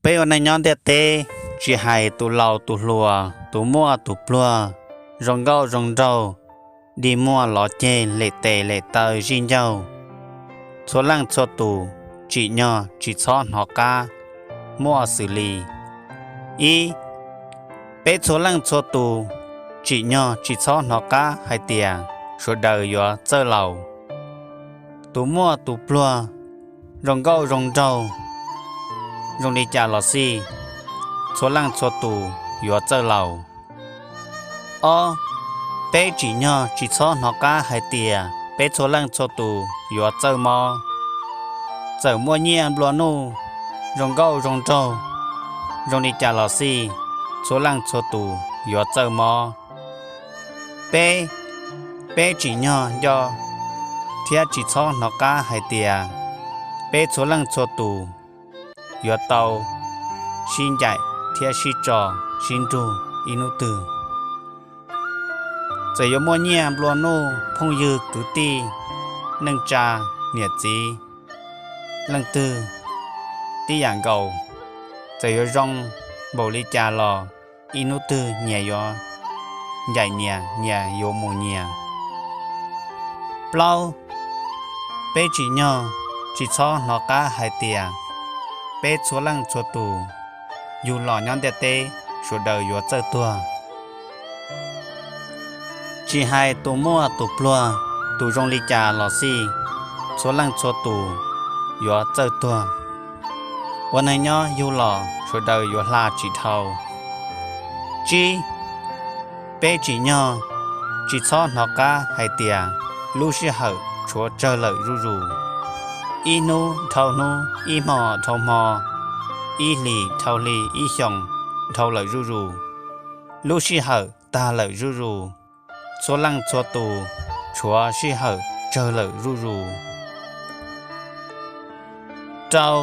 Peb ua neej nyob ntiaj teb, tsis hais tus laus tus hluas, tus muaj tus pluag, zoo nkauj zoo nraug, dig muag lov ceg, lem tes lem taw zij ncauj, txhua leej txhua tus tsim nyog tsis txhob hnov qab muaj xws li: Ib, peb txhua leej txhua tus tsim nyog tsis txhob hnov qab hais tias sawv daws yuav txawj laus. Tus muaj tus pluag, zoo nkauj zoo nraug, zoo li cas los xij, txhua leej txhua tus yuav txawj laus. Ob, peb tsim nyog tsis txhob hnov qab hais tias peb txhua leej txhua tus yuav txawj mob. Txawm muaj nyiaj nplua nuj, zoo nkauj zoo nraug, zoo li cas los xij, txhua leej txhua tus yuav txawj mob. Peb, peb tsim nyog nco thiab tsis txhob hnov qab hais tias peb txhua leej txhua tus yuav tau sib ncaim thiab sib tso sib nrug ib hnub twg. Txawm yuav muaj nyiaj nplua nuj, phooj ywg kwv tij, neej tsa, niam txiv, leej twg tib yam nkaus, txawm yuav zoo npaum li cas los ib hnub twg nyias yuav ncaim nyias, nyias yuav mus nyias. Plaub, peb tsim nyog tsis txhob hnov qab hais tias peb txhua leej txhua tus yug los nyob ntiaj teb sawv daws yuav txawj tuag. Tsis hais tus muaj tus pluag, tus zoo li cas los xij, txhua leej txhua tus yuav txawj tuag. Ua neeg nyob yug los sawv daws yuav hla tsis dhau. Tsib, peb tsim nyog tsis txhob hnov qab hais tias lub sij hawm tshuav tsawg lawm zuj zus. Ib hnub dhau hnub, ib hmo dhau hmo, ib hlis dhau hli, ib xyoos dhau lawm zuj zus. Lub sij hawm tag lawm zuj zus, txhua leej txhua tus tshuav sij hawm tsawg lawm zuj zus. Rau,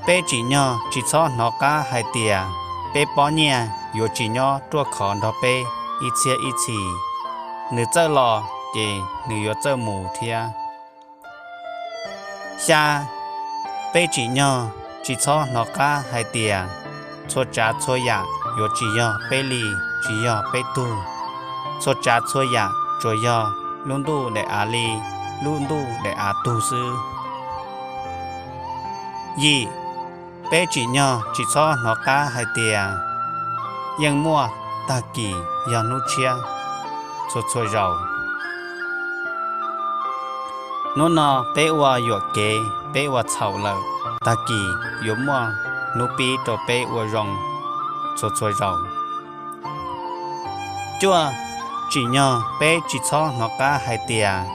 peb tsim nyog tsis txhob hnov qab hais tias peb pob nyiaj yuav tsis nyob ruaj khov nrog peb ib txhiab ib txhis, nws txawj los ces nws yuav txawj mus thiab. Xya, peb tsim nyog tsis txhob hnov qab hais tias txhua tsav txhua yam yuav tsis yog peb li, tsis yog peb tug. Txhua tsav txhua yam tsuas yog lub ntuj daim av li lub ntuj daim av tug xwb. Yim, peb tsim nyog tsis txhob hnov qab hais tias yeej muaj tag kis yog hnub tshiab txhua txhua zaus. Hnub no peb ua yuam kev, peb ua txhaum lawm, tag kis yuav muaj hnub pib rau peb ua zoo txhua txhua zaus. Cuaj, tsim nyog peb tsis txhob hnov qab hais tias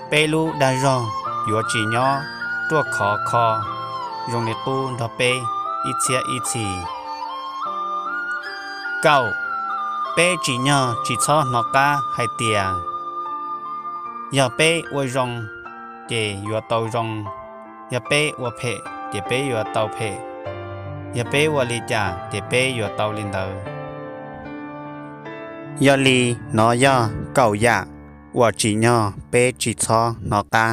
peb lub dag zog yuav tsis nyob ruaj khov kho zoo li qub nrog peb ib txhiab ib txhis. Kaum, peb tsim nyog tsis txhob hnov qab hais tias yog peb ua zoo ces yuav tau zoo, yog peb ua phem ces peb yuav tau phem, yog peb ua li cas ces peb yuav tau li ntawd. Yog li, no yog kaum yam uas tsim nyog peb tsis txhob hnov qab.